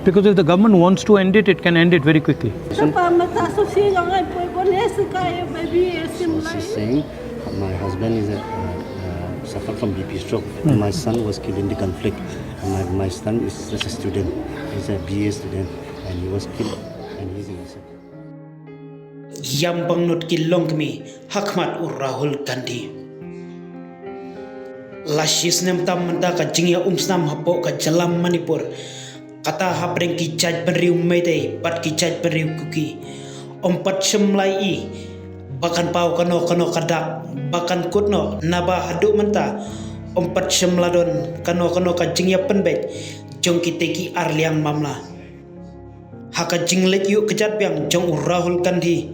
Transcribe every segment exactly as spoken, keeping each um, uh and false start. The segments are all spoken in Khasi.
Because if the government wants to end it, it can end it very quickly. Papa, mata so si long ai poi ko ne su kai baby e sim So she's saying, my husband is a, uh, uh, suffered from B P stroke. And my son was killed in the conflict. And my, my son is just a student. He's a B A student, and he was killed, and he's innocent. Ïam pangnud ki longkmie ha khmat u Rahul Gandhi. La shisnem tam mynta ka jingïaumsnam hapoh ka jylla Manipur, kata hapdeng ki jaitbynriew Meitei bad ki jaitbynriew Kuki. Ym pat shym la i ba kan paw kano kano ka dak ba kan kut noh, naba haduh mynta ym pat shym la don kano kano ka jingïapynbeit jong kitei ki arliang mamla. Ha ka jingleit ïuh kjat biang jong u Rahul Gandhi,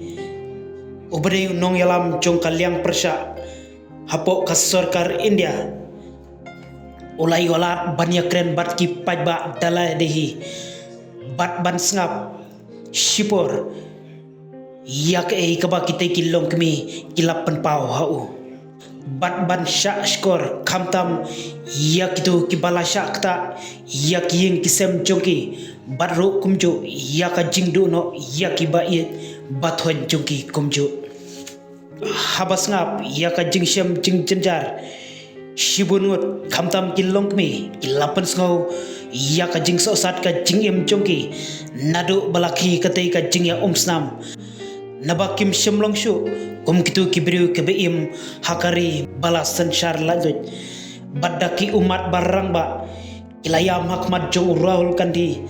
uba dei u nongïalam jong ka liang pyrshah hapoh ka sorkar India, u la ïoh lad ban ïakren bad ki paidbah da lade hi bad ban sngap shipor ïa kaei kaba kitei ki longkmie ki la pynpaw ha u, bad ban shah shkor khamtam ïa kito kiba la shah ktah ïa ki ïing ki sem jong ki, bad ruh kumjuh ïa ka jingduh noh ïa kiba ïeit ba thoiñ jong ki kumjuh. Haba sngap ïa ka jingshem jingjynjar, shibun ngut khamtam ki longkmie ki la pynsngew ïa ka jingsohsat ka jingim jong ki naduh ba la khie katei ka jingïaumsnam. Naba kim shym long shuh kum kito ki briew kiba im ha ka ri ba la synshar laitluid. Bad da ki ummat ba rangbah ki la ïam ha khmat jong u Rahul Gandhi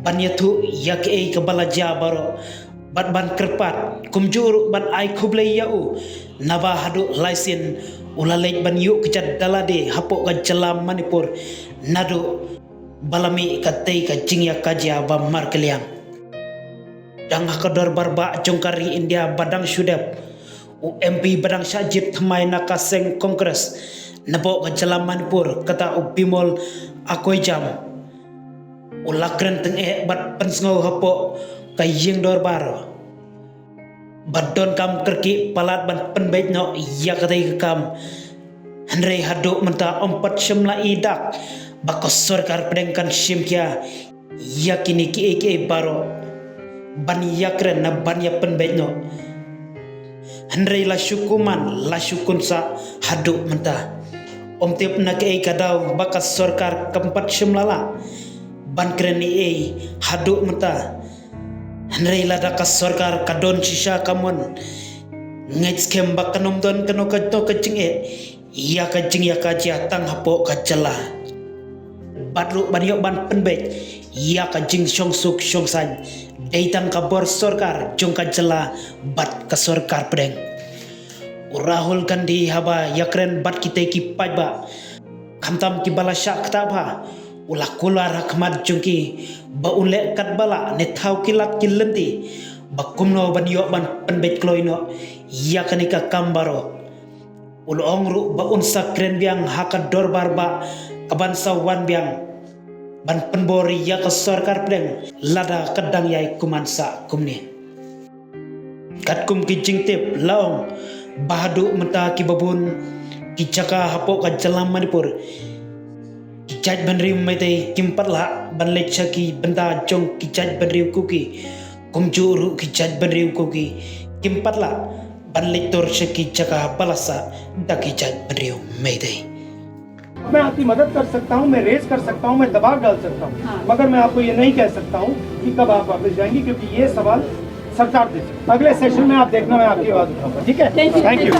ban ïathuh ïa kaei kaba la jia baroh bad ban kyrpad kumjuh ruh ban ai khublei ïa u, naba haduh lai sien u la leit ban ïuh kjat da lade hapoh ka jylla Manipur naduh ba la mih katei ka jingïakajia ba markylliang. Dang ha ka dorbar bah jong ka ri India ba dang shu dep, u M P ba dang shah jied thymmai na ka seng Congress napoh ka jylla Manipur, kata u Bimol Akoijam, u la kren tyngeh bad pynsngew hapoh ka ïing dorbar ba donkam kyrkieh palat ban pynbeit noh ïa katei ka kam. Hynrei haduh mynta ym pat shym la i dak ba ka sorkar pdeng kan shim khia ïa kine kiei kiei baroh ban ïakren na ban ïapynbeit noh. Hynrei la shu kumne la shu kumsah haduh mynta. Ym tip na kaei ka daw ba ka sorkar kam pat shym la lah ban kren ei ei haduh mynta. Hynrei lada ka sorkar ka don shisha ka mon, ngeit skhem ba kan ym don kano kano ka jingeh ïa ka jingïakajia tang hapoh ka jylla. Bad ruh ban ïoh ban pynbeit ïa ka jingshong suk shong saiñ dei tang ka bor sorkar jong ka jylla bad ka sorkar pdeng. U Rahul Gandhi haba ïakren bad kitei ki paidbah, khamtam kiba la shah ktah bha, u la kular ha khmat jong ki ba un leh katba lah ne thaw ki lad ki lynti ba kumno ban ïoh ban pynbeit kloi noh ïa kane ka kam baroh. U la ong ruh ba un sa kren biang ha ka dorbar bah kaban sa wan biang ban pynbor ïa ka sorkar pdeng lada ka dang ïai kumne sah kumne. Katkum ki jingtip la ong ba haduh mynta kiba bun ki jaka hapoh ka jylla Manipur, ki jaitbynriew Meitei kim pat lah ban leit sha ki bynta jong ki jaitbynriew Kuki, kumjuh ruh ki jaitbynriew Kuki kim pat lah ban leit tur sha ki jaka ba la sah da ki jaitbynriew Meitei. मैं आपकी मदद कर सकता हूँ, मैं रेज कर सकता हूँ, मैं दबाव डाल सकता हूँ, मगर मैं आपको ये नहीं कह सकता हूँ कि कब आप वापस जाएंगे, क्योंकि ये सवाल सरकार दे सकती है। अगले सेशन में आप देखना, मैं आपकी आवाज उठाऊंगा, ठीक है? थैंक यू।